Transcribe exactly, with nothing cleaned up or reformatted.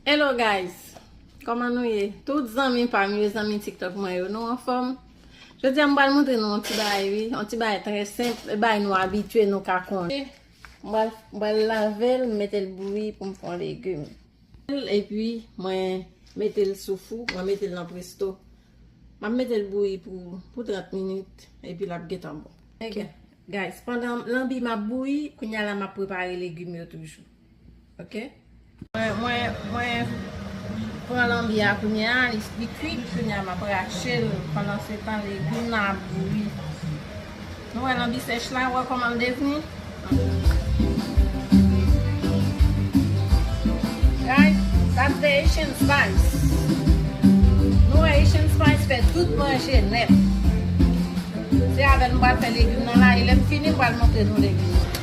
Hello guys, kòman nou ye? Tout zanmi pa m yo, zanmi TikTok mwen yo, nou anfòm? Jodi a m pral montre nou yon ti bagay wi, yon ti bagay trè senp, e bagay nou abitye, nou ka konnen. M pral, m pral lave l, m mete l bouyi pou m fè yon legim. Epi mwen mete l sou fou, mwen mete l nan presto. M ap mete l bouyi pou, pou trant minit, epi l ap gentan bon. Ok. Guys, pandan lanbi m ap bouyi, kounye a la m ap prepare legim yo toujou. Ok? Mwen, mwen, mwen pran lanbi a kounye a, li, li kui, kounye a m ap rache l. Pandan se tan, legim nan ap bouyi. Nou wè lanbi sèch la, wè kòman l devni? Guys, that's the Haitian spice. Nou wè Haitian spice fè tout manje nèt. Se avè l m pral fè legim nan la, e lè m fini, m pral montre nou legim.